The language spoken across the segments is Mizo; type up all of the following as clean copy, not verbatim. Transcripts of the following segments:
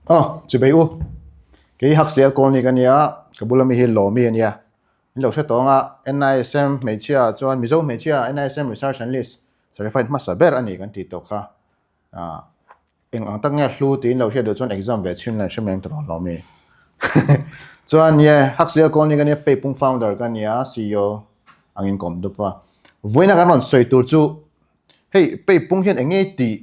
Aw, chibei u. Kei Haksial Colony ka nia, ka bula mi hi Lawmi a nia. Min lo hre tawng a, NISM hmeichhia chuan Mizo hmeichhia NISM Research Analyst Certified hmasa ber a ni kan tih tawh kha. Ah, eng ang tak nge hlu tiin lo hriat duh chuan exam ve chhim la in hre mai ang tawh lo mi. Chuan ye Haksial Colony ka nia, Peipung founder ka nia, CEO angin ka awm dup a. Vawiina kan rawn sawi tur chu hei Peipung hian eng nge tih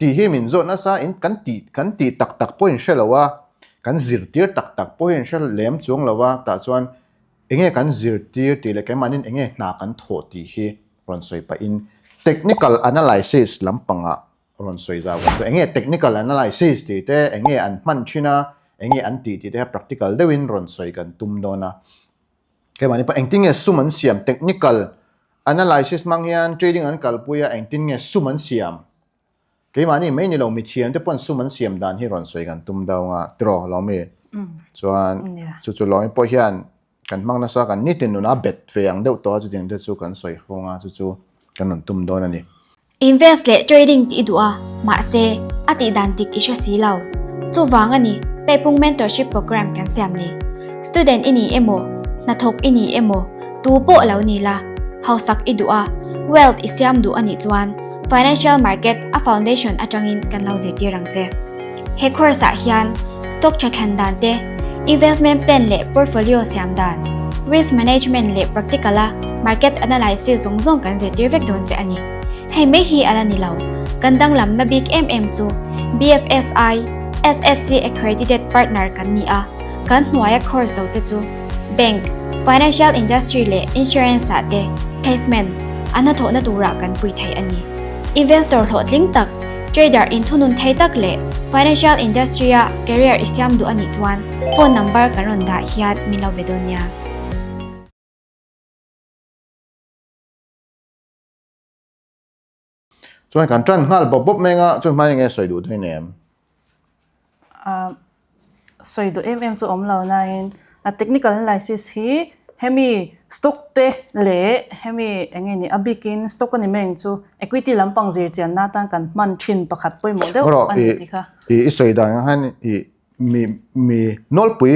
Tih hi min zawt nasa in kan tih kan tih tak tak pawhin hre lo a, kan zirtir tak tak pawhin hre lem chuang lo a, tah chuan enge kan zirtir tih leh keimahnin enge hna kan thawh tih hi rawn sawi pahin technical analysis lampangah rawn sawi zau kan tum. Enge technical analysis tih te, enge an hman thin a, enge an tih tih te kha practical deuhin rawn sawi kan tum dawn a. Keimahni pawh engtin nge sum an siam technical analysis hmang hian trading an kalpui a engtin nge sum an siam keimahni mai ni lo mithiam te pawn sum an siam dan hi rawn sawi kan tum deuh anga tiraw Lawmi chuan chu chu Lawmi pawh hian kan hmang nasa kan nitin nuna bet ve ang deuh tawh a chutiang te chu kan sawi hawng a chu chu kan rawn tum dawn a ni. Invest leh trading tih i duh a, mahse, a tih dan dik i hre si lo. Chuvang a ni, Peipung Mentorship Program kan siam ni. Student i ni emaw, hnathawk i ni emaw, tu pawh lo ni la, hausak i duh a, wealth i siam duh a nih chuan financial market a foundation atangin kan lo zirtir ang che. He course ah hian stock tha thlan dan te, investment plan leh portfolio siam dan, risk management leh practical a market analysis zawng zawng kan zirtir vek dawn che a ni. Hei mai hi a la ni lo, kan danglamna bik em em chu BFSI, SSC accredited partner kan ni a, kan hnuaia course zo te chu bank, financial industry leh insurance ah te placement a hnathawhna turah kan pui thei a ni. Investor hlawhtling tak, Trader in thunun thei tak leh financial industry a career i siam duh a nih chuan phone number kan rawn dah hian min lo be dawn nia. Chuan kan tan nghal bawp bawp mai anga chuan hmai enge sawi duh dawn em? Sawi duh em em chu awm lo nain a technical analysis hi hemi stock te leh hemi eng nge ni a bikin stock a ni mai ang chu equity lampang zir chianna atan kan hman thin pakhat pawimawh deuh a ni tih kha. I sawi dan ang hian i mi mi nawlpui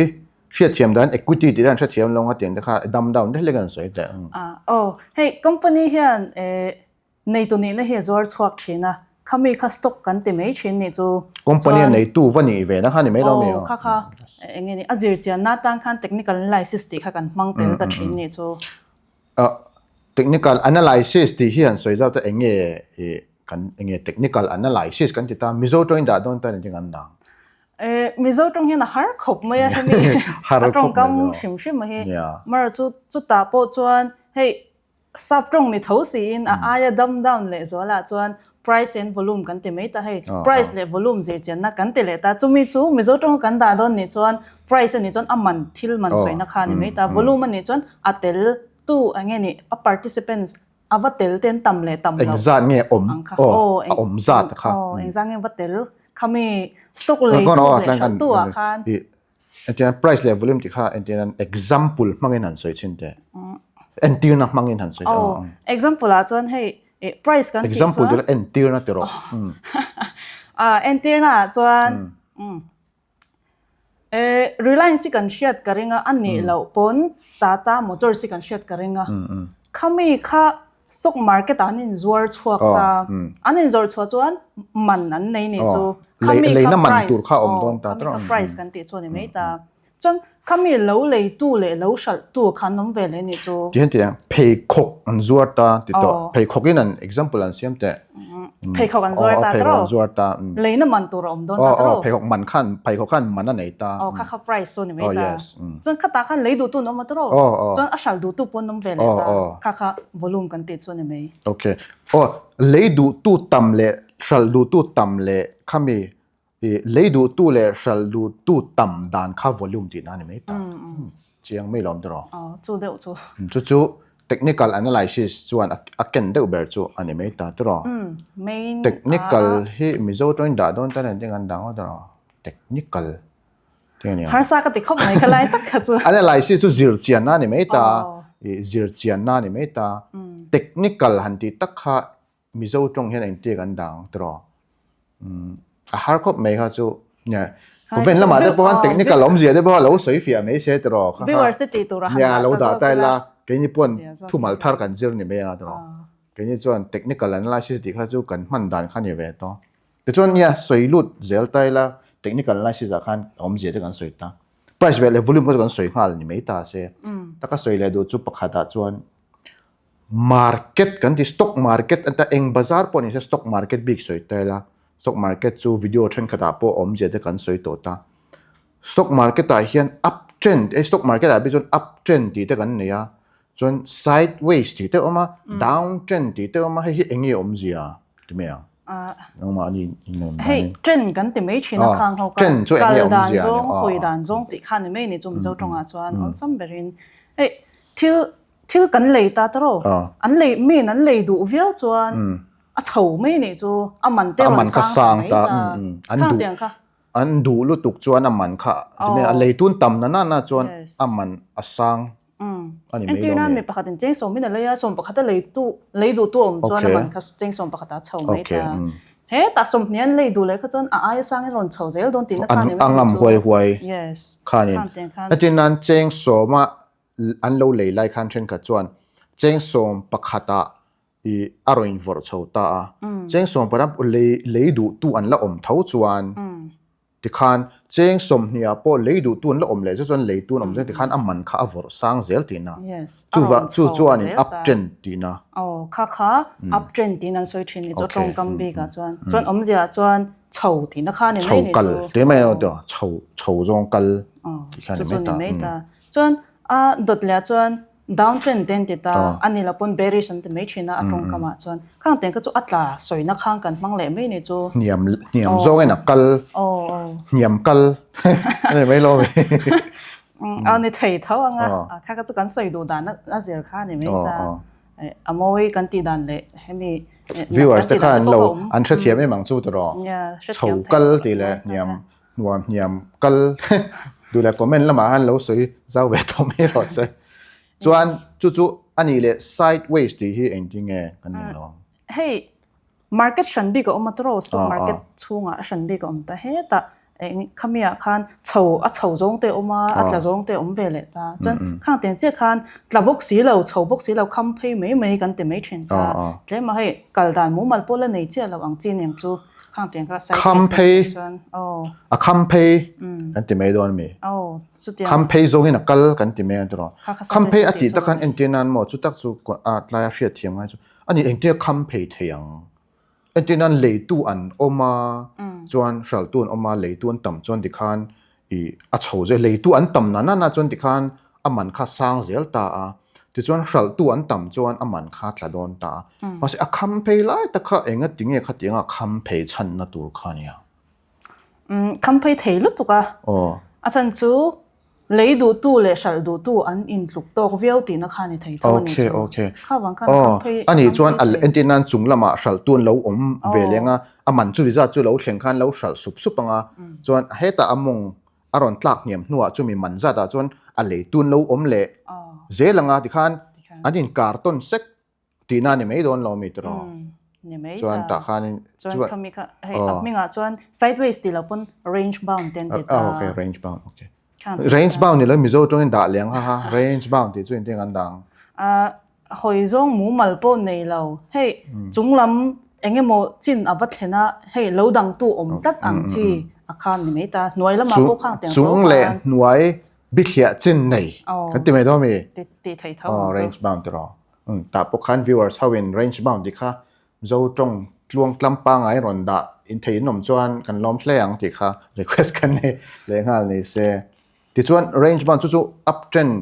hriatthiam dan equity tih dan hriatthiam lo ang a tiang te kha dam down deuh hlek an sawi teh. Aw hei company hian eh Neitu nihna hi a zuar chhuak thin a, khami kha stock kan ti mai thin nih chu. Company a neitu va nih ve na kha ni mai lo mi aw. Kha kha eng nge ni a zir chian na tan khan technical analysis tih kha kan hmang tel ta thin nih chu. Technical analysis tih hi han sawi zau ta eng nge i kan eng nge technical analysis kan ti ta Mizo tawng in dah dawn ta ni ding an dang. Mizo tawng hian a har khawp mai a hemi a tawngkam hrim hrim a hi. Mara chu chutah pawh chuan hei Sap tawng ni tho siin a aia dam down leh zualah chuan price and volume kan ti mai ta hei. Price leh volume zirchianna kan ti leh ta. Chumi chu Mizo tawng kan dah dawn nih chuan price a nih chuan a man thil man sawina kha a ni mai ta. Volume a nih chuan a tel tu eng nge nih a participants a va tel te an tam leh tam loh Engzat nge awm ang kha. Aw a awm zat kha. Aw engzat nge va tel khami stock lei tu leh hralh tu ah khan. Entirna price leh volume tih kha entirna example hmangin han sawi chhin teh. Entirna hmangin han sawi chhin. Oh, example ah chuan hei price kan tih chuan example tih entirna ti rawh. Ah, entirna ah chuan Reliance hi kan hriat ka ring a, a nih loh pawn Tata Motors hi kan hriat ka ring a. Khami kha Stock market ah an in zuar chhuak ta. An in zawrh chhuah chuan man an nei nih chu. Khami kha price khami kha price kan tih chu a ni mai ta. Chuan khami lo leitu leh lo hralhtu kha an awm ve leh nih chu. Tihian tih ang pheikhawk an zuar ta ti tawh. Pheikhawk in an example an siam teh. Pheikhawk an zuar ta tawh. An zuar ta. Leina man tur a awm dawn ta tawh. Pheikhawk man khan pheikhawk khan man a nei ta. Aw kha kha price chu a ni mai ta. Chuan khatah khan lei duhtu an awm a tawh. Chuan a hral duhtu pawh an awm ve leh ta. Kha kha volume kan tih chu a ni mai. Okay. Aw lei duhtu tam leh hral duhtu tam leh khami I lei duhtu leh hral duhtu tam dan kha volume tihna a ni mai ta. Chiang mai lawm tiraw? Aw, chu deuh chu. Chu chu technical analysis chuan a ken deuh ber chu a ni mai ta tiraw? Main Technical hi Mizo tawngin dah dawn tan engtin an dah ngawt tiraw? Technical tih a ni ang. Harsa ka ti khawp mai ka lai tak kha chu. Analysis chu zir chianna a ni mai ta. I zir chianna a ni mai ta. Technical han tih tak kha Mizo tawng hian engtia kan dang tiraw? A har khawp mai kha chu. Comment lamah te pawh khan technical awmzia te pawh lo sawi fiah mai se tiraw kha kha. Viewers te tih tur a han dah lo dah ta ila keini pawn thumal thar kan zir ni mai a tiraw. Keini chuan technical analysis tih kha chu kan hman dan kha ni ve tawh. Tichuan nia sawi lut zel ta ila technical analysis ah khan awmzia te kan sawi ta. Price ve leh volume kha chu kan sawi nghal ni mai ta se. Taka sawi leh duh chu pakhat ah chuan Market kan ti stock market ata eng bazar pawh ni se stock market bik sawi ta ila stock market chu video thenkhat ah pawh awmzia te kan sawi tawh ta stock market ah hian up trend eh stock market ah bik chuan up trend tih te kan nei a chuan sideways tih te a awm a down trend tih te a awm a hei hi eng nge awmzia ti mai ang nangmahni in awm hei trend kan ti mai thin a khang ho kha kal dan zawng hawi dan zawng tih kha ni mai ni chu Mizo tawngah chuan awlsam berin hei thil Thil kan lei ta ta rawh. An lei min an lei duh viau chuan a chho mai nih chu a man te rawn sang ta mai ta. Khang tiang kha. An duh lutuk chuan a man kha a lei tun tam na na chuan a man a sang a ni mai lo. Entir nan mi pakhat in cheng sawm in a lei a, sawm pakhat a lei tu lei duh tu awm chuan a man kha cheng sawm pakhat ah a chho mai ta. Hetah sawmhnih an lei duh leh kha chuan a aia sang in rawn chho zel dawn tihna kha ni mai A ngam huai huai khanin. Entir nan cheng sawma an lo lei lai khan thenkhat chuan chengsawm pakhatah ih a rawn invawrh chho ta a, chengsawm pakhat lei lei duhtu an la awm tho chuan tikhan cheng sawmhniah pawh lei duhtu an la awm leh chu chuan leitu an awm zel tikhan a man kha a vawrh sang zel tihna chuva chu chuanin up trend tihna. Aw kha kha up trend tiin an sawi thin ni chu tawngkam bikah chuan chuan awmzia chuan chho tihna kha ni mai ni chu. Chho kal tih mai a chho chho zawng kal tih kha ni mai ta. Chuan a dawt leh ah chuan down trend te an ti ta, a ni lo pawn bearish an ti mai thin a, a tawngkam ah chuan. Khang tiang kha chu a tla sawina khang kan hmang leh mai ni chu. Hniam hniam zawng in a kal, hniam kal a ni mai lo mi. A ni thei tho ang a, kha kha chu kan sawi duh dan a zir kha a ni mai ta. A mawi kan tih dan leh hemi Viewers te kha an lo an hrethiam em ang chu tiraw. Chho kal tih leh hniam Nuam hniam kal duh leh comment lamah khan lo sawi zau ve tawh mai rawh se. Chuan chu chu a nih leh sideways tih hi engtin nge kan nih lo ang? Hei market hran bik a awm a tawrh stock market chhungah a hran bik a awm ta hetah eng khami ah khan chho a chho zawng te a awm a a tla zawng te a awm ve leh ta chuan khang tiang chiah khan tla bawk si lo chho bawk si lo kham phei mai mai kan ti mai thin ta tlem a hei kal dan mumal pawh la nei chiah lo ang chi nen chu Kham phei a kham phei kan ti mai dawn mi kham phei zawng in a kal kan ti mai ang tiraw kham phei a tih tak khan entir nan maw chu tak chu a tlai a hriat thiam ngai chu ani engtia kham phei thei ang entir nan leitu an awm a chuan hraltu an awm a leitu an tam chuan tikhan Ih, a chho zel, leitu an tam na na na chuan tikhan a man kha sang zel ta a, tichuan hralhtu an tam chuan a man kha tla dawn ta a. Mahse a kham phei lai tak kha enga tinge khatianga kham phei chhanna tur kha nia? Umm, kham phei thei lutuk a. Aw. A chhan chu lei duhtu leh hralh duhtu an intluk tawk viau tihna kha ni thei tho a ni chu. Okay, okay. Kha vang khan kham phei, Aw, anih chuan a entir nan chung lamah hralhtu an lo awm ve leng a, A man chu zat chu lo thleng khan lo hralh sup sup ang a, chuan hetah a mawng a rawn tlak hniam hnuah chumi man zatah chuan a leitun lo awm leh zel ang a, tikhan an inkar tawn sek tihna a ni mai dawn lo mi tiraw? Chuan tah khanin chuan khami kha hei a hmingah chuan sideways tih lo pawn range bound te an ti ta. Okay, range bound, okay. Range bound ni lo Mizo tawngin dah leh ang ha ha, range bound tih chu engtin an dah ang? Hawi zawng mumal pawh nei lo. Hei chunglam eng emaw chin a va thlen a, hei lo dangtu awm tlat ang chi a khan ni mai ta. Hnuai lamah pawh khang tiang tho khan. Chung leh hnuai bithliah chin nei kan ti mai dawn mi? Ti thei tho ang chu. Range bound tiraw. Tah pawh khan viewers ho in range bound tih kha Zo tawng tluang tlam pangai rawn dah in thei in awm chuan kan lawm hle ang tih kha request kan nei leh nghal ni se. Tichuan range bound chu chu up trend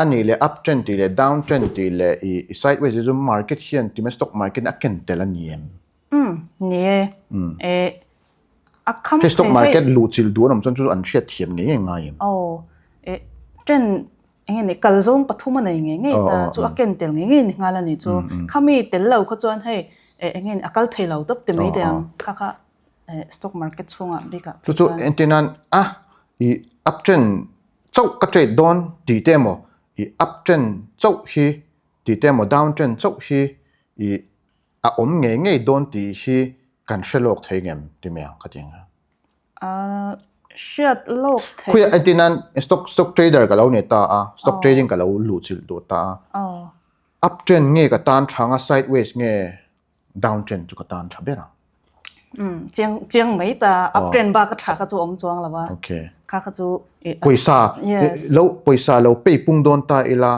a nih leh up trend tih leh down trend tih leh i sideways hi chu market hian ti mai stock market in a ken tel a ni em? Umm ni e. E a kham Hei stock market luh chilh duh an awm chuan chu chu an hriat thiam ngei ngei ngai em? Aw e trend Eng nge ni, kal zawng pathum a nei ngei ngei ta, chu a ken tel ngei ngei ni nghal a ni chu. Khami tel lo kha chuan hei eng nge ni a kal thei lo tawp ti mai teh ang kha kha stock market chhungah bikah phei chuan. Chu chu entir nan a i up trend chauh ka trade dawn tih te emaw i up trend chauh hi tih te emaw down trend chauh hi i a awm ngei ngei dawn tih hi kan hre lawk thei ngem ti mai ang kha ti ang. Hriat lawk theih. Khuia entir nan stock stock trader ka lo ni ta a, stock trading ka lo luh chilh duh ta a. Up trend nge ka tan tha anga sideways nge down trend chu ka tan tha ber ang. Chiang chiang mai ta up trend bak a tha kha chu awm chuang lo a. Okay. Kha kha chu pawisa lo pawisa lo pei pung dawn ta ila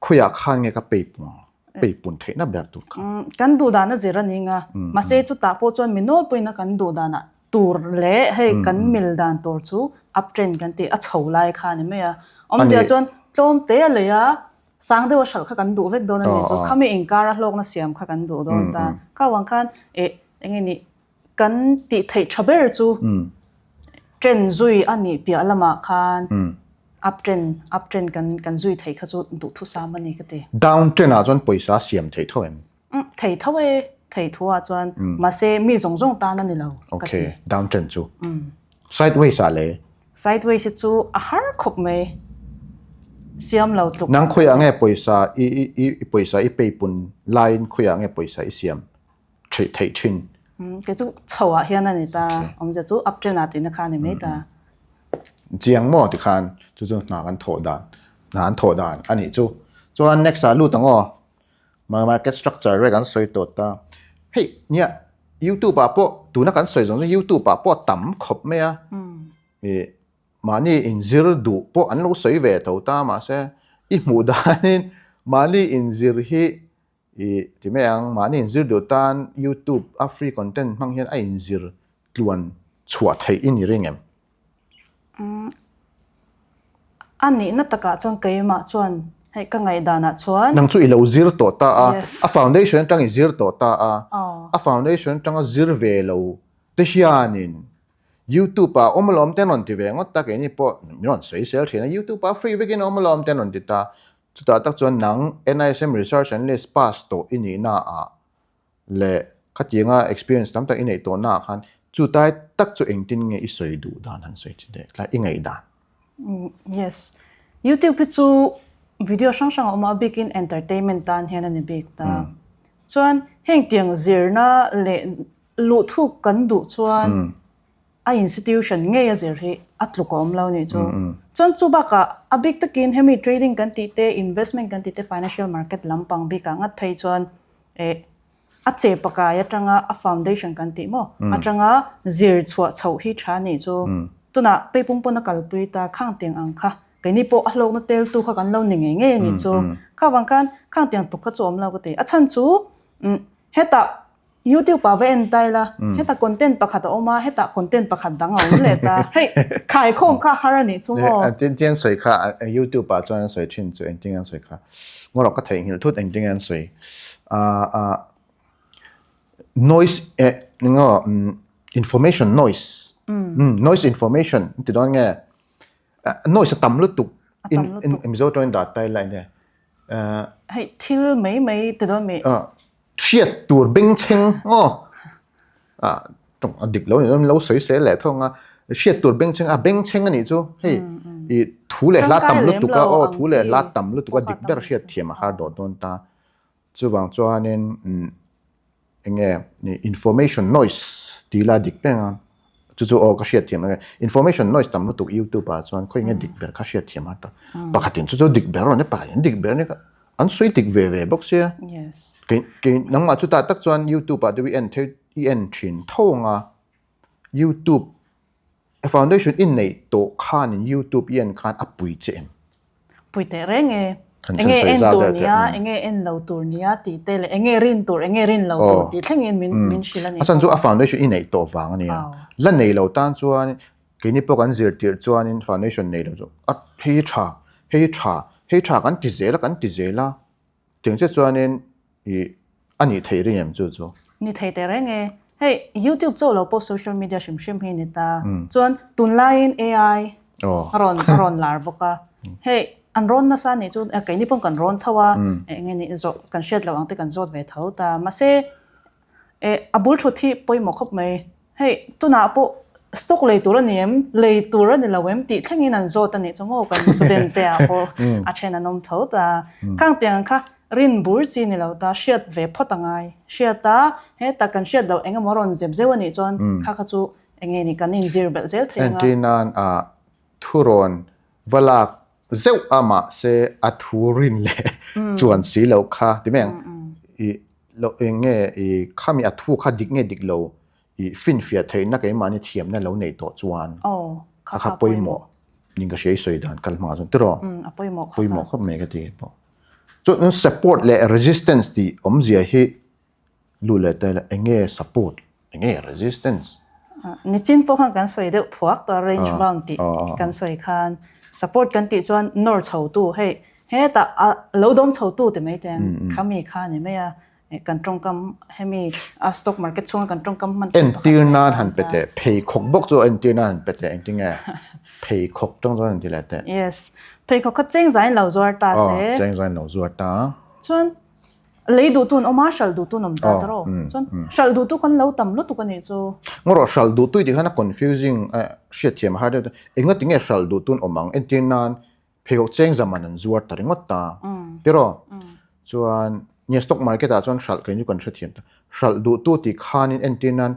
Khawiah khan nge ka peipung ang? Peipun theihna ber tur kha. Kan duh dan a zir a ni nga. Mahse chutah pawh chuan mi nawlpuina kan duh danah tur leh hei kan mil dan tur chu up trend kan tih a chho lai kha a ni mai a. Awmzia chuan tlawm te a lei a, sang deuh a hralh kha kan duh vek dawn a ni chu. Khami inkar a hlawkna siam kha kan duh dawn ta. Kha vang khan eh eng nge nih kan tih theih tha ber chu trend zui a nih piah lamah khan up trend up trend kan kan zui theih kha chu duhthusam a ni ka ti. Down trend ah chuan pawisa siam theih tho em? Thei tho e, thei thu ah chuan mahse mi zawng zawng tan a ni lo ka ti. Okay, down trend chu. Sideways ah le? Sideways hi chu a har khawp mai siam lo tluk. Nang khawiah nge pawisa i i i pawisa i peipun laiin khawiah nge pawisa i siam? theih theih thin. Kei chu chho ah hian a ni ta, awmzia chu up trend ah tihna kha a ni mai ta. Chiang maw tikhan chu chu hna kan thawh dan, hna an thawh dan a nih chu. Chuan next ah lut ang aw, market structure vel kan sawi tawh ta. Hei nia youtube ah pawh tuna kan sawi zawng chu youtube ah pawh a tam khawp mai a, ih mahni inzir duh pawh an lo sawi ve tho ta mahse i hmuh danin mahni inzir hi I ti mai ang, mahni inzir duh tan YouTube a free content hmang hian a inzir tluan chhuah theih i ni ring em? A nihna takah chuan keimah chuan hei ka ngaihdanah chuan. Nang chu i lo zir tawh ta a, a foundation atang i zir tawh ta a, a foundation atanga zir ve lo te hianin YouTube ah awm alawm te an rawn ti ve ngawt ta, keini pawh min rawn sawi sel thin a, YouTube ah free vekin a awm alawm te an rawn ti ta. Chutah tak chuan nang NISM Research Analyst pass tawh i nihna ah leh khatianga experience tam tak i neih tawhna ah khan chutai tak chu engtin nge i sawi duh dan han sawi chi teh tlai i ngaih dan? Yes. YouTube hi chu video hrang hrang a awm a, a bikin entertainment tan hian a ni bik ta. Chuan heng tiang zirna leh luhthuk kan duh chuan a institution ngei a zir hi a tluk a awm lo nih chu. Chuan chu bakah a bik takin hemi trading kan tih te, investment kan tih te, financial market lampang bikah ngat phei chuan eh a che pakai atanga a foundation kan tih maw atanga zir chhuah chhoh hi tha nih chu. Tunah peipung pawn a kalpui ta khang tiang ang kha keini pawh a hlawkna teltu kha kan lo ni ngei ngei a nih chu. Kha vang khan khang tiang tluk kha chu a awm lo ka ti. A chhan chu hetah YouTube ah va en ta ila, heta content pakhat a awm a, hetah content pakhat dang a awm leh ta. Hei, khaikhawm kha har a nih chu maw? Tin an sawi kha, YouTube ah chuan an sawi thin chu engtin an sawi kha. Ngaw rawh ka theihnghilh thut engtin an sawi. Noise eh ngaw information noise. Noise information ti dawn nge. Noise a tam lutuk. Mizo tawngin dah ta ila enge. Hei, thil mai mai ti dawn mi. Hriat tur bengchheng aw ah tawng a dik lo ni lo sawi sel leh thawng a hriat tur bengchheng a bengchheng a nih chu hei i thu leh hla tam lutuk a aw thu leh hla tam lutuk a dik ber hriat thiam a har dawh dawn ta chuvang chuanin eng nge information noise tih la dik peng a Chu chu aw ka hriat thiam ang e. Information noise tam lutuk YouTube ah chuan khawi nge dik ber kha hriat thiam a ta. Pakhatin chu chu dik ber rawn e pakhatin dik ber ni kha an sawi dik ve ve bawk sia. Yes. Kei kei nangmah chutah tak chuan YouTube ah te i en thei i en thin tho ang a. YouTube foundation i neih tawh khanin YouTube i en khan a pui che em? Pui teh reng e. Enge en tur nia, enge en lo tur nia tih te leh enge rin tur, enge rin lo tur tih thlengin min min hrilh a ni. A chhan chu a foundation i neih tawh vang a nia. La nei lo tan chuan keini pawh kan zirtir chuanin foundation nei lo chu a hei hi tha, hei hi tha, hei tha kan ti zel a kan ti zel a. Tiang chiah chuanin i a nih theih ring em chu chu? Ni thei teh reng e. Hei YouTube chauh lo pawh social media hrim hrim hi ni ta. Chuan tunlaiin AI a rawn a rawn lar bawk a. Hei an rawn nasa nih chu keini pawh kan rawn tho a, eng nge nih zawh kan hriat loh ang te kan zawt ve tho ta. Mahse eh a bul thut hi pawimawh khawp mai. Hei, tunah pawh stock lei tur a ni em? Lei tur a ni lo em? Tih thlengin an zawt a nih chu maw kan student te ah pawh a then an awm tho ta. Khang tiang kha rin bur chi ni lo ta, hriat ve phawt a ngai. Hriat a, heta kan hriat loh eng emaw rawn zep zeuh a nih chuan kha kha chu Enge ni kan inzir belh zel thei anga. Entir nan ah thurawn va lak zeuh a mahse a thu rin leh chuan si loh kha ti mai ang. I lo eng nge i khami a thu kha dik nge dik lo i finfiah theihna keimahni thiamna lo neih tawh chuan a kha pawimawh ning ka hria i sawi dan kal hmangah chuan tiraw? Pawimawh khawp mai ka ti pawh. Chuan support leh resistance tih awmzia hi Lu leh te leh eng nge support, eng nge resistance? Nichin pawh khan kan sawi deuh thuak tawh a, range bound tih kan sawi khan support kan tih chuan nawr chho tu hei hetah a lo dawm chho tu ti mai te ang khami kha a ni mai a, kan tawngkam hemi a stock market chhunga kan tawngkam hman thin pakhat Entir nan han pe teh, pheikhawk bawk chu entir nan han pe teh engtin nge pheikhawk tawng chuan han ti leh teh. Yes, pheikhawk kha cheng zain lo zuar ta se. Aw, cheng zain lo zuar ta. Chuan Lei duhtu an awm a, hralh duhtu an awm ta ta rawh. Chuan hralh duhtu kan lo tam lutuk a nih chu. Ngaw rawh, hralh duhtu i tih khan a confusing hriatthiam a har deuh deuh. Engati nge hralh duhtu an awm ang? Entir nan pheikhawk cheng zaman an zuar ta ringawt ta. Tiraw? Chuan nia stock market ah chuan hralh kei chu kan hrethiam ta. Hralh duhtu tih khanin entir nan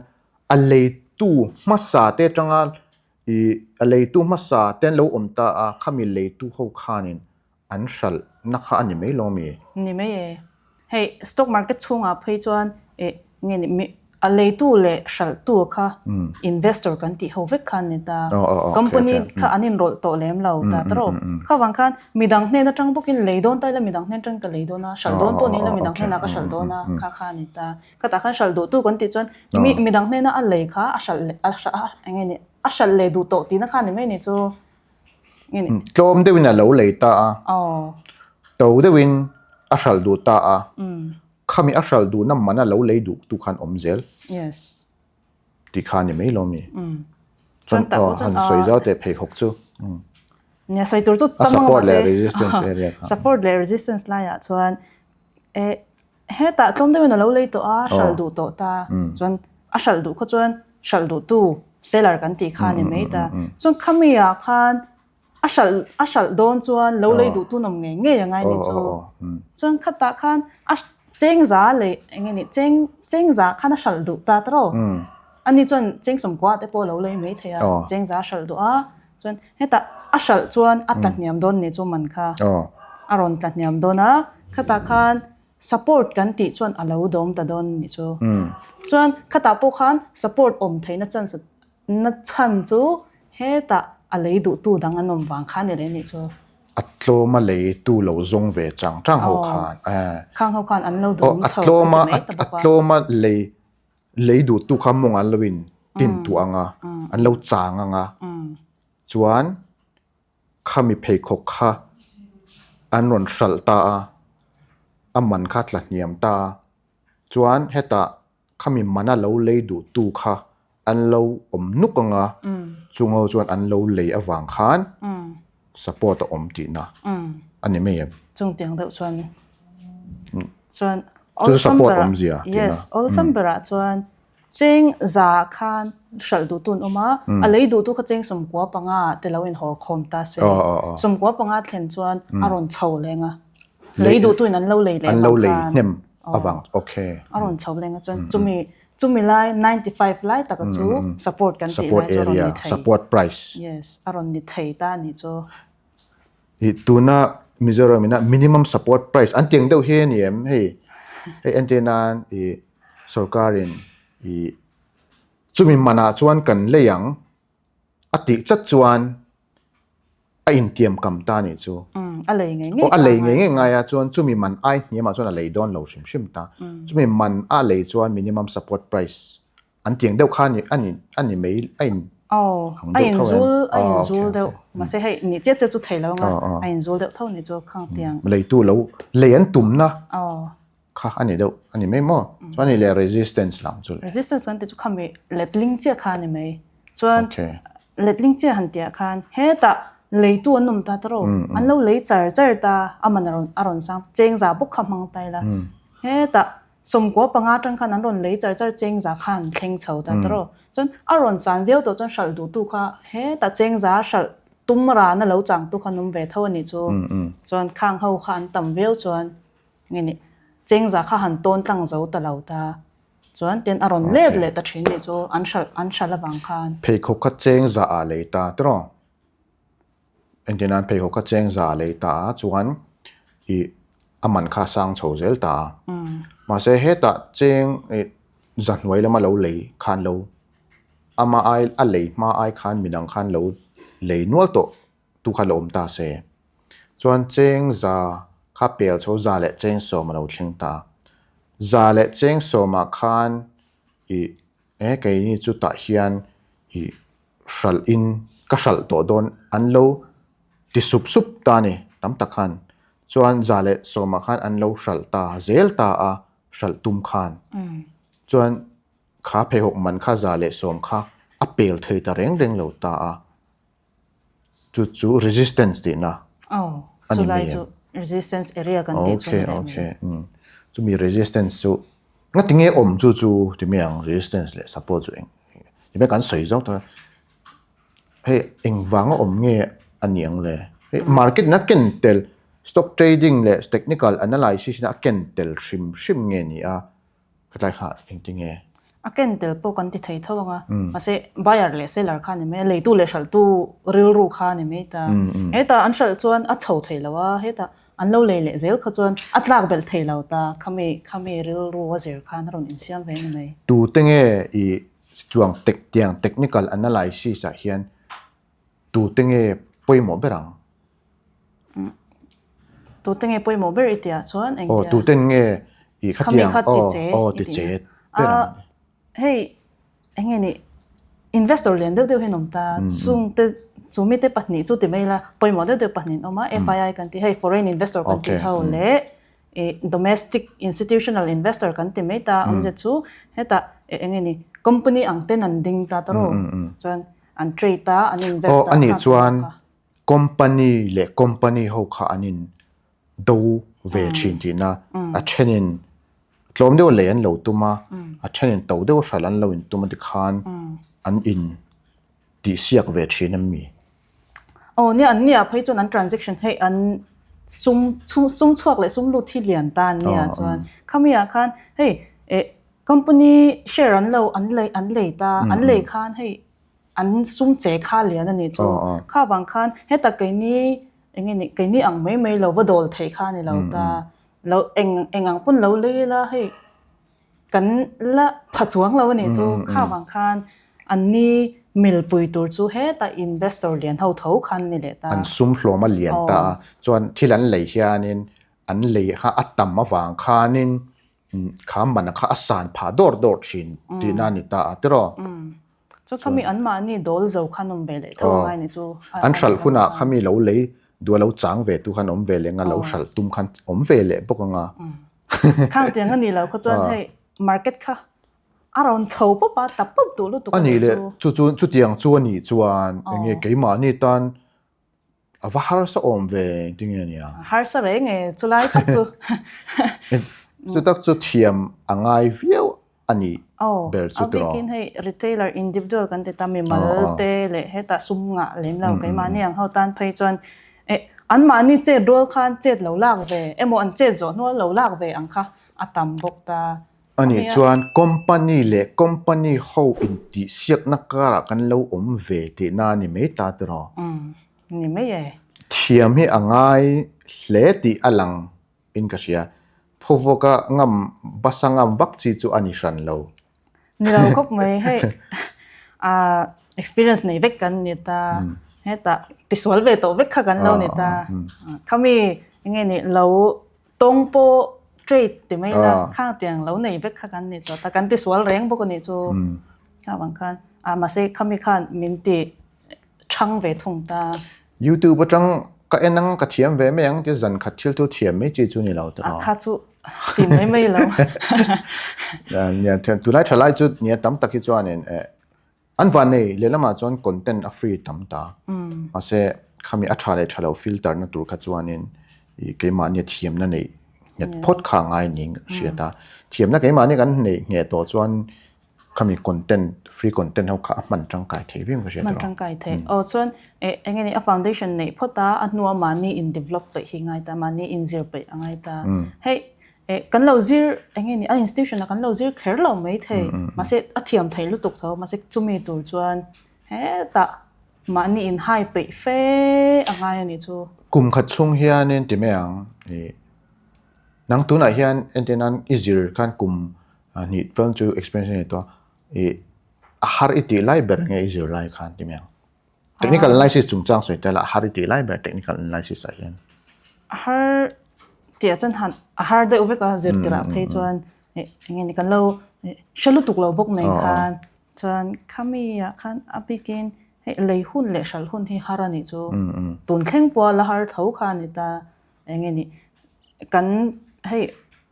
a leitu hmasa te atanga i a leitu hmasa te an lo awm ta a, khami leitu ho khanin An hralh na kha a ni mai lo mi? Ni mai e. Hei stock market chhungah phei chuan eh nge ni mi a leitu leh hralhtu kha investor kan tih ho vek kha an ni ta. Company kha an inrawlh tawh lem lo ta ta rawh. Kha vang khan midang hnen atang bawkin lei dawn ta ila midang hnen atang ka lei dawn a, hralh dawn pawh ni ila midang hnenah ka hralh dawn a kha kha a ni ta. Khatah khan hralh duhtu kan tih chuan mi midang hnena a lei kha a hralh leh a hralh eng nge ni a hralh leh duh tawh tihna kha a ni mai ni chu. Tlawm deuhin a lo lei ta a, to deuhin a hralh duh ta a, khami a hralh duhna man a lo lei duh tu khan awm zel tih kha a ni mai lo mi? Chuan han sawi zau teh pheikhawk chu. Nia sawi tur chu tam ang mahse support leh resistance laiah chuan Hetah tlawm deuhin a lo lei tawh a, hralh duh tawh ta. Chuan a hralh duh kha chuan hralh duhtu seller kan tih kha a ni mai ta. Chuan khami ah khan a hralh a hralh dawn chuan lo lei duhtu nawm ngei ngei a ngai ni chu. Chuan khatah khan a chengza leh eng nge ni cheng chengza khan a hralh duh ta ta rawh. Ani chuan cheng sawmkua te pawh a lo lei mai thei a, chengza a hralh duh a. Chuan hetah a hralh chuan a tla hniam dawn ni chu man kha a rawn tla hniam dawn a, khatah khan support kan tih chuan a lo dawm ta dawn ni chu. Chuan khatah pawh khan support awm theihna chance na chhan chu hetah a lei duhtu dang an awm vang kha a ni leh ni chu. A tlawma leitu lo zawng ve chang chang ho khan. Khang ho khan an lo dawm chho an ti mai ta bawk a. A tlawma lei Lei duhtu kha mawng an lo in tin tuah ang a, an lo chang ang a, chuan khami pheikhawk kha an rawn hralh ta a, a man kha tla hniam ta a, chuan hetah khami mana lo lei duhtu kha an lo awm nuk ang a, chung ho chuan an lo lei avang khan support a awm tihna a ni mai em? Chungtiang deuh chuan chuan Chu support awmzia tihna. Yes, awlsam berah chuan cheng za khan hralh duhtu an awm a, a lei duhtu kha cheng sawmkua panga te lo inhawr khawm ta se. Sawmkua panga thlen chuan a rawn chho leng a, lei duhtu in an lo lei leh vang khan. An lo lei hnem avang, okay. A rawn chho leng a chuan chumi chumi lai 95 lai taka chu support kan tih lai chu a rawn ni thei. Support price. Yes, a rawn ni thei ta a nih chu. Ih tuna Mizoram ina minimum support price an tiang deuh hi a ni em hei hei entir nan ih sorkarin ih chumi manah chuan kan lei ang a tih chat chuan a intiam kam ta a nih chu. A lei ngei ngei ta. A lei ngei ngei ngai a chuan chumi man ai hniamah chuan a lei dawn lo hrim hrim ta. Chumi man a lei chuan minimum support price An tiang deuh kha a ni a ni mai a in Aw, a in zul a in zul deuh mahse hei ni chiah chiah chu thei lo anga a in zul deuh tho ni chu khang tiang. Leitu lo lei an tumna kha a ni deuh a ni mai maw chuan ni leh resistance lam chu le. Resistance kan tih chu khami letling chiah kha a ni mai chuan letling chiah han tih ah khan hetah leitu an awm ta ta rawh an lo lei char char ta a man a rawn sang chengza bawk kha hmang ta ila hetah Sawmkua panga atang khan an rawn lei char char chengza kha an thleng chho ta tawrh aw. Chuan a rawn san viau tawh chuan hralh duhtu kha hetah chengza hralh tum rana lo changtu kha an awm ve tho a nih chu. Chuan khang ho kha an tam viau chuan nge ni chengza kha han tawn tlang zo ta lo ta. Chuan tin a rawn let leh ta thin nih chu an hralh an hralh avang khan. Pheikhawk kha cheng za ah lei ta tiraw? Engtin nan pheikhawk kha cheng za ah lei ta a chuan ih a man kha a sang chho zel ta a. Mahse hetah cheng ih za hnuai lama lo lei khan lo ama ai a lei hma ai khan midang khan lo lei nual tawh tu kha lo awm ta se. Chuan cheng za kha pel chho za leh cheng sawm a lo thleng ta. Za leh cheng sawmah khan ih e keini chu tah hian ih hralh in ka hralh tawh dawn an lo ti sup sup ta a ni tam tak khan. Chuan za leh sawmah khan an lo hralh ta zel ta a hralh tum khan. Chuan kha pheikhawk man kha 110 kha a pel thei ta reng reng lo ta a. Chu chu resistance tihna a ni mai em? Resistance area kan tih chu a ni mai. Okay, okay. Chumi resistance chu nga tinge awm chu chu ti mai ang resistance leh support chu eng ti mai kan sawi zawk tawh a. Hei engvanga awm nge a ni ang le? Hei market in a ken tel stock trading leh technical analysis in a ken tel hrim hrim nge ni a? Khatlai kha engtinge? A ken tel pawh kan ti thei tho ang a, mahse buyer leh seller kha a ni mai a, leitu leh hralhtu rilru kha a ni mai ta. Hetah an hralh chuan a chho thei lo a, hetah an lo lei leh zel kha chuan a tlak belh thei lo ta, khami khami rilru a zir khan a rawn insiam ve a ni mai. Tute nge i chuang tek tiang technical analysis ah hian tute nge pawimawh ber ang? Tute nge pawimawh ber i tihah chuan engtia? Aw, tuten nge i khatiang aw aw ti che ber ang. Hei eng nge ni investor lian deuh deuh hi an awm ta, chungte chu mite pahnih chu ti mai ila pawimawh deuh deuh pahnih an awm a, FII kan tih hei foreign investor kan tih ho leh domestic institutional investor kan ti mai ta awmzia chu hetah eng nge ni company ang ten an ding ta tawrh chuan an trade a an invest a. Aw anih chuan Company leh company ho kha an in do ve thin tihna a thenin tlawm deuh lei an lo tum a, a thenin to deuh hral an lo in tum a tikhan an in tihsiak ve thin em mi? Aw nia an nia phei chuan an transaction hei an sum sum chhuak leh sum lut hi lian ta an nia chuan khami ah khan hei eh company share an lo an lei an lei ta an lei khan hei An sum che kha lian a nih chu. Kha vang khan heta keini eng nge ni keini ang mai mai lo va dawl theih kha a ni lo ta. Lo eng eng ang pawn lo lei ila hei kan la pha chuang lo a nih chu. Kha vang khan an ni milpui tur chu heta investor lian ho tho khan ni leh ta. An sum hlawm a lian ta a, chuan thil an lei hianin an lei kha a tam avang khanin kha man kha a san phah dawr dawr thin tihna a ni ta a tiraw? Chu khami an mahni dawl zo khan awm ve leh tho angai ni chu. An hralh hunah khami lo lei duh lo chang ve tu khan awm ve leh anga lo hralh tum khan awm ve leh bawk anga. Khang tiang a ni lo kha chuan hei market kha a rawn chho pawp a ta pawp duh lutuk a nih chu. Chu chu chutiang chu a nih chuan enge keimahni tan a va harsa awm ve engtin nge nia. Harsa reng e chulai tak chu. Chu tak chu thiam a ngai viau a nih ber chu tawh. A bikin hei retailer individual kan ti ta mimal te leh hetah sum ngah lem lo keimahni ang ho tan phei chuan eh anmahni chet rual khan chet lo lak ve emaw an chet zawh hnual lo lak ve ang kha a tam bawk ta. A nih chuan company leh company ho intihsiakna karah kan lo awm ve tihna a ni mai ta tiraw? Ni mai e. Thiam hi a ngai hle tih a lang in ka hria. Phawvuaka ngam basa ngam vak chi chu a ni hran lo. Ni lo khawp mai hei experience nei vek kan ni ta hetah tisual ve tawh vek kha kan lo ni ta khami enge ni lo tawng pawh trade ti mai la khang tiang lo nei vek kha kan ni tawh ta kan tisual reng bawk a nih chu kha vang khan mahse khami khan min ti Chhang ve thung ta. YouTube atang ka en ang ka thiam ve mai ang tia zan khat thil thu thiam mai chi chu ni lo tiraw. A kha chu ti mai mai lo. Nia tunlai thalai chu nia tam tak hi chuanin an van nei lehlamah chuan content a free tam ta. Mahse khami a tha leh tha lo filter na tur kha chuanin keimahni thiamna neih nghet phawt kha a ngai niin ka hriat a. Thiamna keimahni kan neih ngheh tawh chuan Khami content, free content ho kha a hman tangkai thei viau ka hriat erawh. Hman tangkai thei. Aw chuan eng nge ni a foundation neih phawt a, a hnua mahni in develop peih hi ngai ta, mahni in zir peih a ngai ta. Hei Kan lo zir eng nge ni a institution ah kan lo zir kher lo mai thei mahse a thiam thei lutuk tho mahse chumi tur chuan hetah mahni in hai peih fe a ngai a nih chu. Kum khat chhung hianin ti mai ang ih nang tunah hian entir nan i zir khan kum hnih chuan chu experience a nei tawh a ih a har i tih lai ber nge i zir lai khan ti mai ang. Technical analysis chungchang sawi tel a har i tih lai ber technical analysis ah hian. A har tih ah chuan han a har deuh vek a zir tirh ah phei chuan eng nge ni kan lo hre lutuk lo bawk nen khan chuan khami ah khan a bikin hei lei hun leh hral hun hi har a nih chu tun thleng pawh a la har tho kha a ni ta eng nge ni Kan hei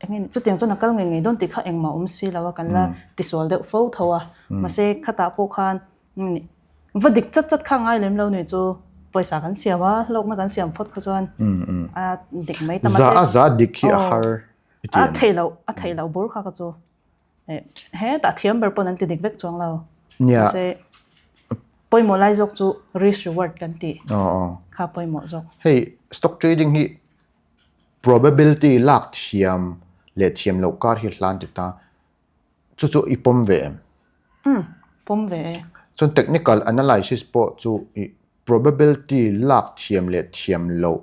eng nge ni chutiang chuan a kal ngei ngei dawn tih kha engmah awm si lo a, kan la tisual deuh fo tho a. Mahse khatah pawh khan eng nge ni va dik chat chat kha ngai lem lo ni chu pawisa kan siam a, hlawkna kan siam phawt kha chuan a dik mai ta. Za a za dik hi a har i ti em? A theih loh, a theih loh bur kha ka chu. Hetah thiam ber pawn an ti dik vek chuang lo. Mahse pawimawh lai zawk chu risk reward kan tih kha pawimawh zawk. Hei stock trading hi Probability lak thiam leh thiam loh kar hi hlan ti ta. Chu chu i pawm ve em? Umm, pawm ve e. Chuan technical analysis pawh chu i probability lak thiam leh thiam loh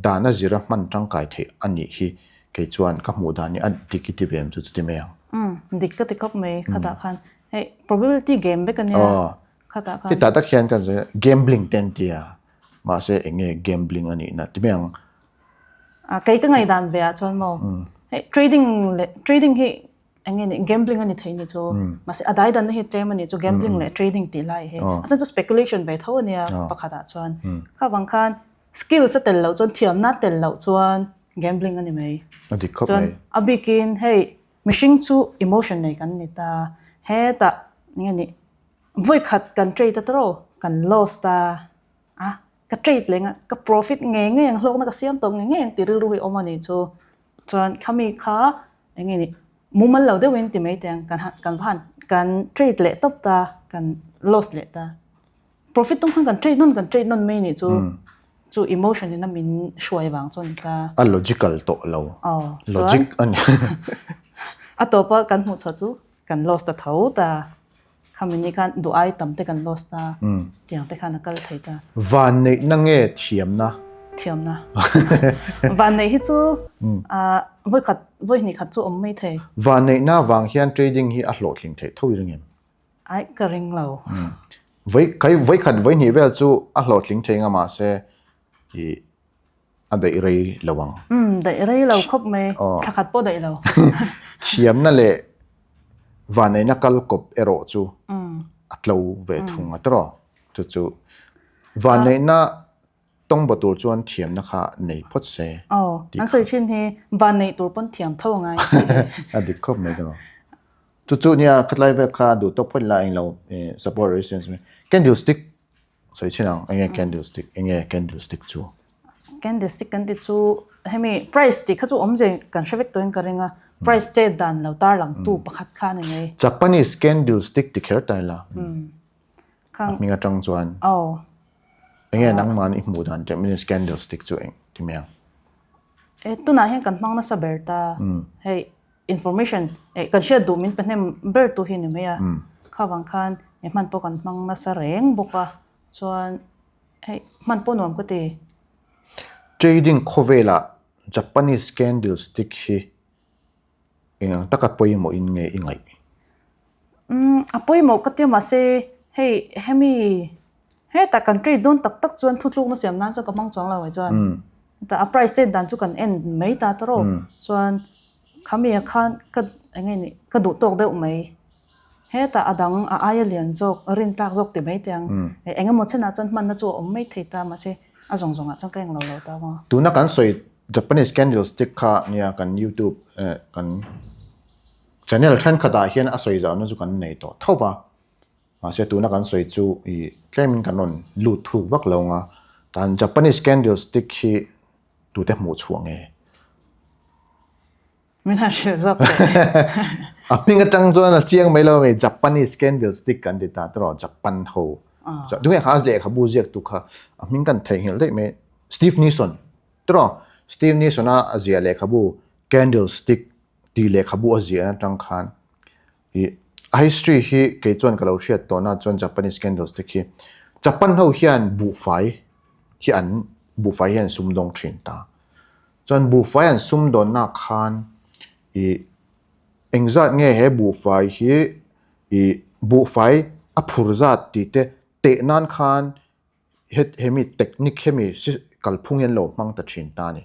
dana zira hman tangkai theih a nih hi kei chuan ka hmuh dan hi a dik i ti ve em chu chu ti mai ang. Umm, dik ka ti khawp mai khatah khan. Hei probability game vek a nia khatah khan. Hetah tak hian kan sawi a gambling te an ti a. Mahse eng nge gambling a nihna ti mai ang. A kei ka ngaihdan ve ah chuan maw hei trading leh trading hi eng nge ni gambling a ni thei ni chu mahse a dai danna hi tlem a ni chu gambling leh trading tih lai hi a chan chu speculation ve tho a nia pakhat ah chuan kha vang khan skills a tel loh chuan thiamna a tel loh chuan gambling a ni mai A dik khawp mai. Chuan a bikin hei mihring chu emotion nei kan ni ta hetah eng nge ni Vawikhat kan trade a tawrh kan lost a, a ka trade leh nga ka profit ngei ngei ang hlawkna ka siam tawp ngei ngei ang tih rilru hi awm a nih chu. Chuan khami kha eng nge ni mumal lo deuhin ti mai teh ang kan han kan va han kan trade leh tawp ta kan lost leh ta. Profit tum khan kan trade nawn kan trade nawn mai nih chu chu emotion in a min hruai vang chu a ni ta. A logical tawh lo. Aw chuan Logic a ni. A tawpa kan hmuh chhuah chu kan lost ta tho ta. Khami ni khan duh ai tam te kan lost a, tiang te khan a kal thei ta. Vanneihna nge thiamna? Thiamna. Vanneih hi chu vawikhat, vawihnih khat chu awm mai thei. Vanneihna vang hian trading hi a hlawhtling theih tho i ring em? Ai, ka ring lo. Vawikhat, vawihnih vel chu a hlawhtling thei nga mahse i A daih rei lo ang. Umm, daih rei lo khawp mai. Thla khat pawh daih lo. Thiamna leh vanneihna kal kawp erawh chu a tlo ve thung a tawrh. Chu chu vanneihna tawng baw tur chuan thiamna kha nei phawt se. Aw, an sawi thin hi vanneih tur pawn thiam tho a ngai. A dik khawp mai tawrh. Chu chu nia khatlai vel kha duh tawk phawt ila englo support resistance candlestick Sawi chin ang, enge candlestick, enge candlestick chu? Candlestick kan ti chu hemi price tih kha chu awmze kan hre vek tawhin ka ring a, price chet dan lo tar lang tu pakhat kha a ni mai. Japanese candlestick ti kher ta ila, a hming atang chuan enge nangman i hmuh dan Japanese candlestick chu eng ti mai ang? E tunah hian kan hmang nasa ber ta, hei Information eh kan hriat duh min pe hnem ber tu hi ni mai a, kha vang khan eh hman pawh kan hmang nasa reng bawk a, chuan hei hman pawh nuam ka ti. Trading khawvelah Japanese candlestick hi eng ang taka pawimawhin nge i ngaih? Umm a pawimawh ka tia mahse hei hemi Hetah kan trade dawn tak tak chuan thutlukna siam nan chuan ka hmang chuang lo ai chuan hetah a price chet dan chu kan en mai ta ta rawh chuan khami ah khan ka eng nge ni ka duh tawk deuh mai hetah a dang a aia lian zawk a rin tlak zawk ti mai teh ang eng emaw chenah chuan hmanna chu a awm mai thei ta mahse a zawng zawng ah chuan ka englo lo ta maw. Tuna kan sawi Japanese candlestick kha nia kan youtube kan channel thenkhatah hian a sawi zauhna chu kan nei tawh tho va. Mahse tuna kan sawi chu ih tlemin kan rawn lut thuk vak lo ang a, tan Japanese candle stick hi tute hmuh chhuah nge? Min han hrilh zawk teh. A hming atang chuan a chiang mai lo mai Japanese candle stick kan ti ta tawh Japan ho. Tunge kha lehkhabu ziak tu kha a hming kan theihnghilh daih mai Steve Nison tawh Steve Nison a ziah lehkhabu candle stick. Tih lehkhabu a ziah atang khan ih a history hi kei chuan ka lo hriat tawh na chuan Japanese candlestick hi Japan ho hian buhfai hi an buhfai hi an sumdawng thin ta. Chuan buhfai an sumdawn na khan ih engzat nge he buhfai hi ih buhfai a phur zat tih te teh nan khan hemi technique hemi kalphung hi an lo hmang ta thin ta a ni.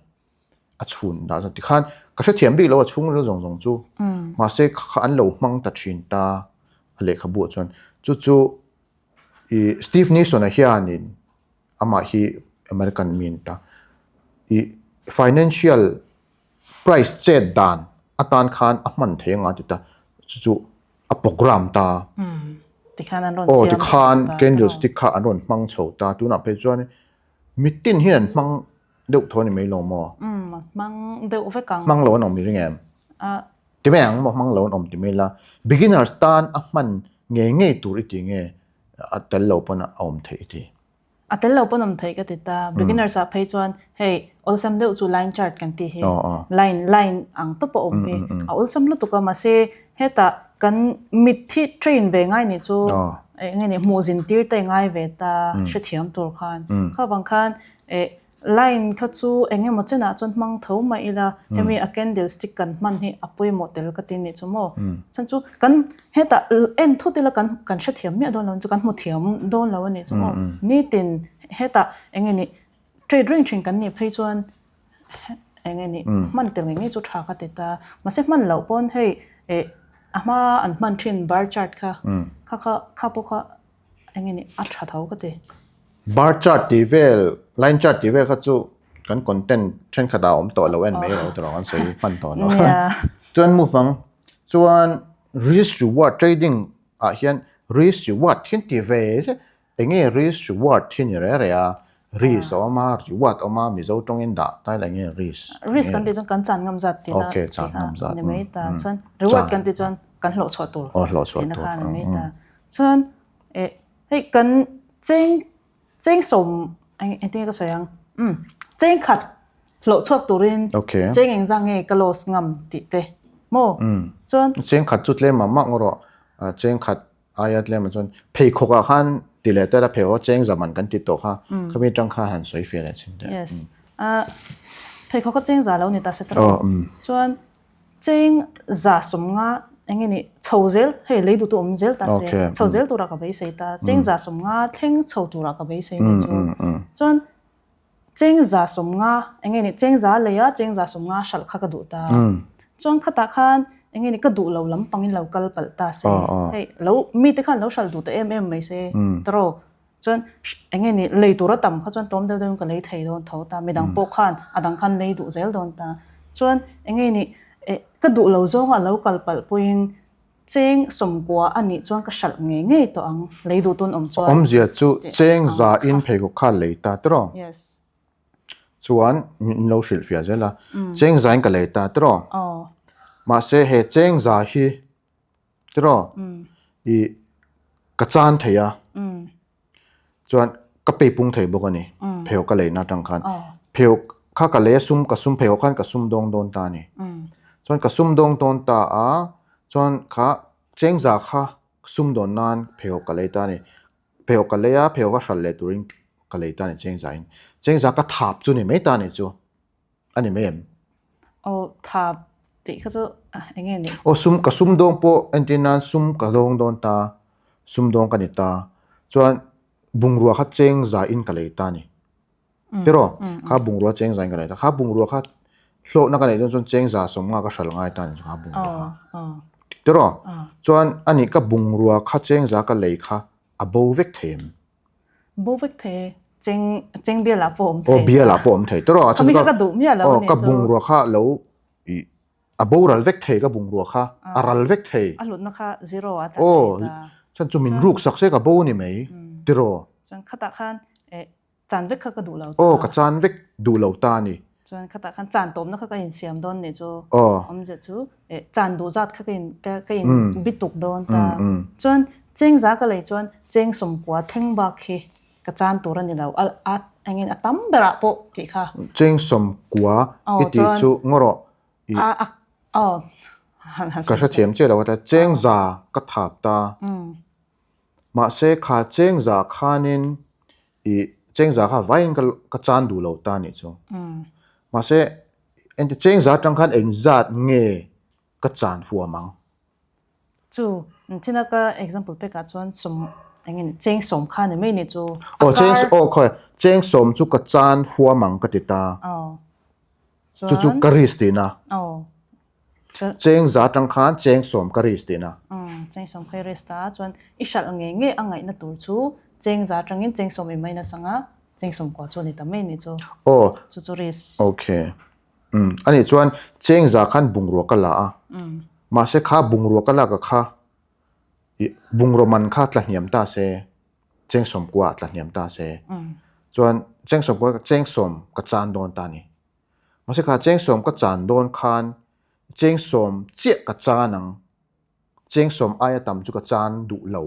A chhun dah chuan tikhan ka hrethiam bik lo a chhungril zawng zawng chu mahse kha kha an lo hmang ta thin ta a lehkhabu ah chuan chu chu ih Steve Nison-a hianin amah hi American mi a ni ta ih financial price chet dan atan khan a hman thei anga ti ta chu chu a program ta aw tikhan candlestick kha an rawn hmang chho ta tunah phei chuan mitin hian an hmang deuh tho a ni mai lo maw? Umm, hmang deuh vek ang. Hmang lo an awm i ring em? Ah. Ti mai ang maw, hmang lo an awm ti mai la. Beginners tan a hman ngei ngei tur i ti nge a tel lo pawn a awm theih i ti? A tel lo pawn awm theih ka ti ta. Beginners ah phei chuan hei awlsam deuh chu line chart kan tih hi. Line, line ang tawp a awm hi. A awlsam lutuk a mahse hetah kan mitthi train ve ngai nih chu eng nge ni hmuh zin tir te ngai ve ta hrethiam tur khan. Kha vang khan Eh, line kha chu eng emaw chenah chuan hmang tho mah ila, hemi a candle stick kan hman hi a pawimawh tel ka ti nih chu maw. Chuan chu kan hetah en thut ila kan kan hrethiam miah dawn lo chu kan hmu thiam dawn lo a nih chu maw. Nitin hetah eng nge nih trade reng thin kan nih phei chuan eng nge nih hman tel ngei ngei chu tha ka ti ta. Mahse hman loh pawn hei eh a hma an hman thin bar chart kha kha kha kha pawh kha eng nge nih a tha tho ka ti. Bar chart tih vel, line chart tih vel kha chu kan content thenkhat ah a awm tawh lo en mai lo tawh kan sawi hman tawh lo. Chuan move ang, chuan risk reward trading ah hian risk reward hi ti ve zet, enge risk reward hi ni reh reh a, risk a awm a, reward a awm a, Mizo tawngin dah ta ila enge risk? Risk kan tih chuan kan chan ngam zat tihna tih kha ni mai ta, chuan reward kan tih chuan kan hlawh chhuah tur tihna kha ni mai ta, chuan eh Hei kan cheng cheng sawm engtin nge ka sawi ang umm cheng khat hlawh chhuak turin cheng eng zang nge ka loss ngam tih te maw chuan Cheng khat chu tlem mah mah ngawt rawh cheng khat aia tlem ah chuan pheikhawk ah khan ti leh tel a pheikhawk a cheng zaman kan ti tawh kha khami atang khan han sawi fiah leh chin teh. Yes pheikhawk a cheng za lo ni ta se ta chuan Cheng za sawmnga eng nge nih chho zel hei lei duhtu awm zel ta se chho zel tura ka beisei ta cheng za sawmnga thleng chho tura ka beisei nih chu chuan cheng za sawmnga eng nge nih cheng za lei a cheng za sawmnga hralh kha ka duh ta chuan khatah khan eng nge nih ka duh lo lampangin lo kal palh ta se hei lo mite khan lo hralh duh ta em em mai se tawrh Chuan eng nge ni lei tur a tam kha chuan tlawm deuh deuhin ka lei thei dawn tho ta, midang pawh khan a dang khan lei duh zel dawn ta. Chuan eng nge ni eh ka duh lo zawnga lo kal palh pawhin cheng sawmkua a nih chuan ka hralh ngei ngei tawh ang, lei duh tun awm chuan. Awmzia chu cheng zain pheikhawk kha lei ta tiraw? Yes. Chuan min lo hrilh fiah zel a, cheng zain ka lei ta tiraw? Aw. Mahse he cheng za hi Tiraw? I ka chan thei a, chuan ka pei pung thei bawk a ni, pheiawk ka leina atang khan. Pheiawk kha ka lei a sum, ka sum pheiawk khan ka sum dawng dawn ta a ni. Chuan ka sum dawng dawn ta a, chuan kha chengza kha sum dawn nan pheiawk ka lei ta a ni. Pheiawk ka lei a, pheiawk a hralh leh turin ka lei ta a ni chengzain. Chengza ka thap chu ni mai ta a ni chu. A ni mai em? Aw tha tih kha chu eng nge ni? Aw sum ka sum dawng pawh entir nan sum ka dawng dawn ta, sum dawng ka ni ta. Chuan bungrua kha cheng za in ka lei ta a ni. Tiraw? Kha bungrua cheng za in ka lei ta. Kha bungrua kha hlawhna ka neih dawn chuan cheng za sawmnga ka hral ngai ta a ni chu kha bungrua kha. Tiraw? Chuan a nih ka bungrua kha cheng za ka lei kha a bo vek thei em? Bo vek thei e, cheng cheng bial ah pawh awm thei. Aw bial ah pawh awm thei tawh rawh. Khami kha ka duh miah lo a ni chu. Ka bungrua kha lo i a boral vek thei ka bungrua kha a ral vek thei. A hlutna kha zero ah a tla thei ta. Chuan chu min ruk sak se ka bo ni mai tiraw. Chuan khatah khan eh Chan vek kha ka duh lo ta. Aw, ka chan vek duh lo ta a ni. Chuan khatah khan chan tawpna kha ka insiam dawn nih chu. Aw. Awmzia chu eh chan duh zat kha ka in ka ka in bituk dawn ta. Chuan cheng za ka lei chuan cheng sawmkua thleng bak hi ka chan tur a ni lo. A a engin a tam berah pawh tih kha. Cheng sawmkua i tih chu ngaw rawh. A a aw. Ka hrethiam chiah lo a chengza ka thap ta. Mahse kha chengza khanin ih chengza kha vaiin ka ka chan duh lo ta nih chu. Mahse engti chengza atang khan engzat nge ka chan huam ang? Chu china ka example pekah chuan sawm engin cheng sawm kha ni mai ni chu. Aw cheng aw khawi cheng sawm chu ka chan huam ang ka ti ta. Chu chu ka risk tihna. Cheng za atang khan cheng sawm ka risk tihna. Cheng sawm kha i risk ta a, chuan i hralh ngei ngei a ngaihna tur chu cheng za atangin cheng sawm i mai nasa anga cheng sawm kua chu a ni ta mai ni chu. Aw. Chu chu risk. Okay. Umm anih chuan cheng za khan bungrua ka la a, mahse kha bungrua ka lak a kha i bungraw man kha tla hniam ta se, cheng sawm kua ah tla hniam ta se, chuan cheng sawm kua cheng sawm ka chan dawn ta a ni. Mahse kha cheng sawm ka chan dawn khan cheng sawm chiah ka chan ang, cheng sawm aia tam chu ka chan duh lo,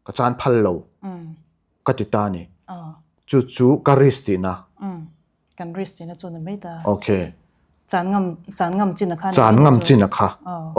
ka chan phal lo ka ti ta a ni. Chu chu ka risk tihna. Kan risk tihna chu ni mai ta. Okay. Chan ngam chan ngam chin a kha. Chan ngam chin a kha.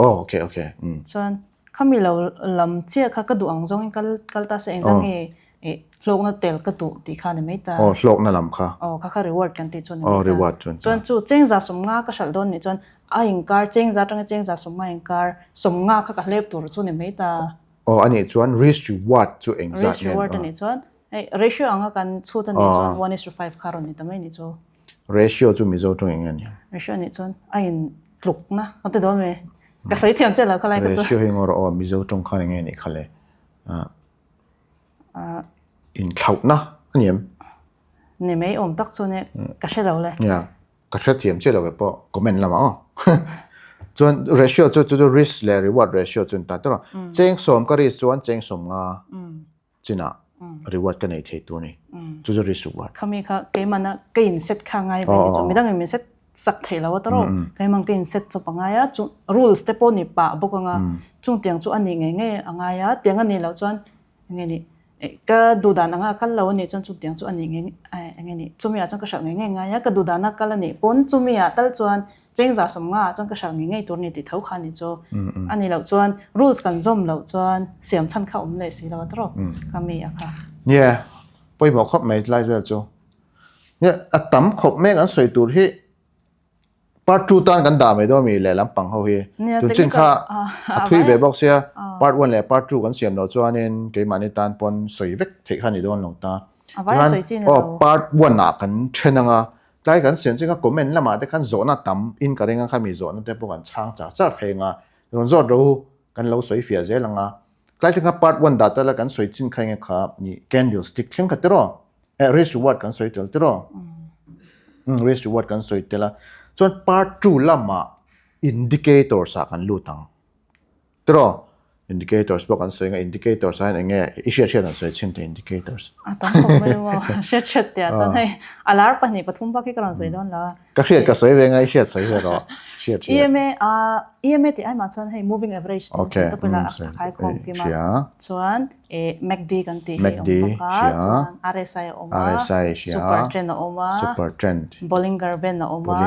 Oh okay okay. Chuan khami lo lam chiah kha ka duh ang zawngin kal kal ta se engzah nge Eh, hlawkna tel ka duh tih kha ni mai ta. Aw, hlawkna lam kha. Aw, kha kha reward kan tih chu ni mai ta. Aw, reward chuan. Chuan chu chengza sawmnga ka hralh dawn nih chuan a inkar chengza atanga chengza sawmnga inkar sawmnga kha ka hlep tur chu ni mai ta. Aw, anih chuan risk reward chu engzat nge? Risk reward anih chuan hei ratio anga kan chhut anih chuan one is to five kha rawn ni ta mai nih chu. Ratio chu Mizo tawng eng nge nia? Ratio anih chuan a in tlukna ka ti dawn mai. Ka sawi thiam chiah lo khalai ka chu. Ratio hi ngaw rawh aw, Mizo tawng khan eng nge nih kha le? Inthlauhna a ni em? Ni mai awm tak chu nia ka hre lo le. Nia, ka hre thiam chiah lo ve pawh comment lamah aw. Chuan ratio chu chu chu risk leh reward ratio chu an ta tawh a. Cheng sawm ka risk chuan cheng sawm nga chinah reward ka nei thei tur a ni. Chu chu risk reward. Khami kha keimahna ka in set kha ngai ve ni chu midangin min set sak theih lo a tawrh aw. Keimah ka in set chawp a ngai a, chu rules te pawh ni pah bawk anga chung tiang chu a nih ngei ngei a ngai a, tiang a nih loh chuan enge nih ka duh dan anga a kal lo a nih chuan chung tiang chu a nih ngei enge nih chumi ah chuan ka hralh ngei ngei ngai a, ka duh dan a kal a nih pawn chumi ah tal chuan chengza sawmnga ah chuan ka hralh ngei ngei tur a ni tih tho kha a ni chu. A nih loh chuan rules kan zawm loh chuan siam chhan kha a awm leh si lo a tawrh aw kha mi a kha. Nia, pawimawh khawp mai tlai vel chu. Nia, a tam khawp mek an sawi tur hi part 2 tan kan dah mai dawn mi lehlam pang ho hi. Tun chin kha a thui ve bawk sia part 1 leh part 2 kan siam loh chuanin keimahni tan pawn sawi vek theih kha ni dawn lo ta. Tichuan aw part 1 ah kan then anga tlai kan siam chin kha comment lamah te khan zawhna tam in ka ring a khami zawhna te pawh kan chhang char char thei anga rawn zawt ro kan lo sawi fiah zel anga tlai thleng kha part 1 dah tala kan sawi chin kha enge kha ni candle stick thleng kha tiraw Eh, risk reward kan sawi tel tiraw? Mm, risk reward kan sawi tel a. Chuan part 2 lamah indicators ah kan lut ang. Tiraw? Indicators pawh kan sawi nga indicators ah hian eng nge i hriat hriat an sawi chhin te indicators. A tam khawp mai maw. Hriat hriat tia chuan hei a lar pahnih pathum bak hi ka rawn sawi dawn lo a. Ka hriat ka sawi ve nga i hriat sawi ve rawh. Hriat hriat. EMA a EMA tih ai mah chuan hei moving average tih an sawi tawp ila a khaikhawm kim a. Chuan Eh, MACD kan tih hi a awm bawk a, chuan RSI a awm a, Super Trend a awm a, Bollinger Band a awm a,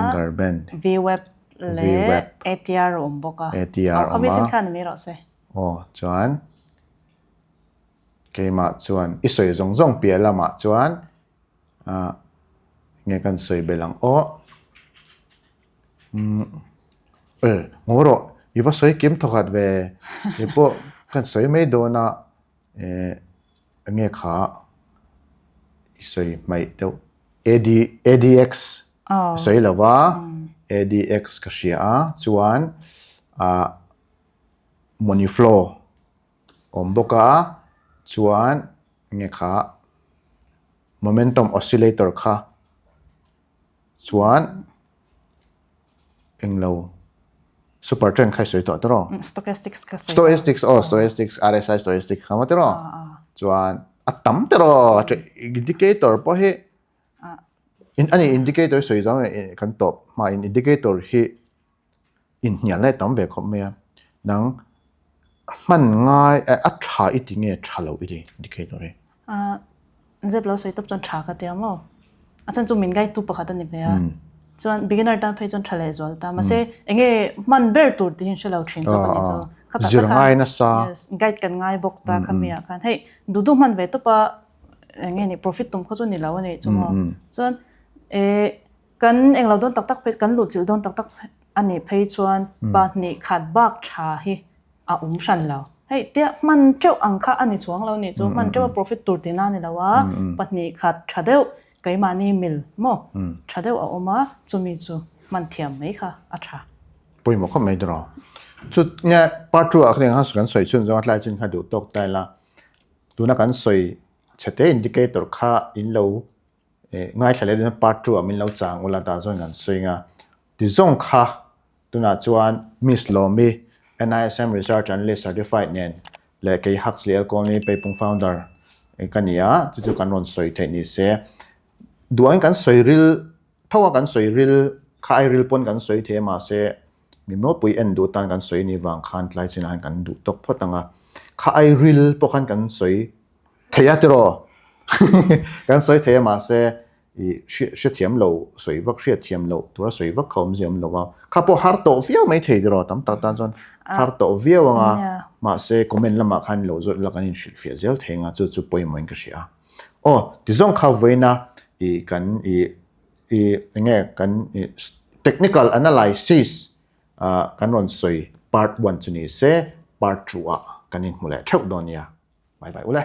VWAP leh ATR a awm bawk a. Aw, khami chin khan ni mai rawh se. Aw, chuan keimah chuan i sawi zawng zawng piah lamah chuan ah nge kan sawi belh ang aw. Umm e ngaw rawh i va sawi kim thawkhat ve kei pawh kan sawi mai dawn a eh eng nge kha i sawi hmaih deuh AD ADX i sawi lo va ADX ka hria a chuan ah money flow awm bawk a chuan eng nge kha momentum oscillator kha. Chuan englo super trend kha i sawi tawh tiraw? Stochastics kha sawi tawh. Stochastics aw stochastics RSI stochastics kha maw tiraw? Chuan a tam tiraw indicator pawh hi ani indicator sawi zawng kan tawp hma in indicator hi inhnial na tam ve khawp mai a nang hman ngai a tha i ti nge tha lo i ti indicator hi. Zep lo sawi tawp chuan tha ka ti a maw? A chhan chu min guide tu pakhat a ni ve a. Chuan beginner tan phei chuan tha leh zual ta. Mahse enge hman ber tur tih hi hre lo thin zawk a ni chu. Khatah Zir ngai nasa. Yes, guide kan ngai bawk ta kha mi ah khan. Hei duh duh hman ve tawp a enge ni profit tum kha chu ni lo a ni chu maw. Chuan eh kan englo dawn tak tak phei kan luhchilh dawn tak tak a nih phei chuan pahnih khat bak tha hi a awm hran lo. Hei tia hman teuh ang kha a ni chuang lo nih chu hman teuh a profit tur tihna a ni lo a, pahnih khat tha deuh keimahni mil maw tha deuh a awm a, chumi chu hman thiam mai kha a tha. Pawimawh khawp mai tiraw. Chu nge part 2 ah khan kan sawi chhun zawng a tlai chin kha duh tawk ta ila tuna kan sawi chhete indicator kha in lo ngaithla leh dawn part 2 ah min lo chang ula tah chuan kan sawi anga ti zawng kha Tunah chuan Miss Lawmi, NISM Research Analyst Certified nen leh kei Huxley Elkawlni Peipung Founder ka ni a, chu chu kan rawn sawi theih ni se. Duangin kan sawi ril tho a, kan sawi ril kha ai ril pawn kan sawi thei a mahse mi mawpui en duh tan kan sawi ni vang khan tlai chinah hian kan duh tawk phawt ang a, kha ai ril pawh khan kan sawi thei a tiraw? Kan sawi thei a mahse I hrethiam lo sawi vak hriatthiam loh tura sawi vak kha awmzia awm lo a, kha pawh har tawh viau mai thei tiraw tam tak tan chuan har tawh viau ang a, mahse comment lamah khan lo zawt ila kan inhrilhfiah zel thei ang a, chu chu pawimawhin ka hria a. Aw tizawng kha vawiina i kan i i enge kan i technical analysis kan rawn sawi part one chu ni se part two ah kan inhmu leh theuh dawn nia. Bye bye ule.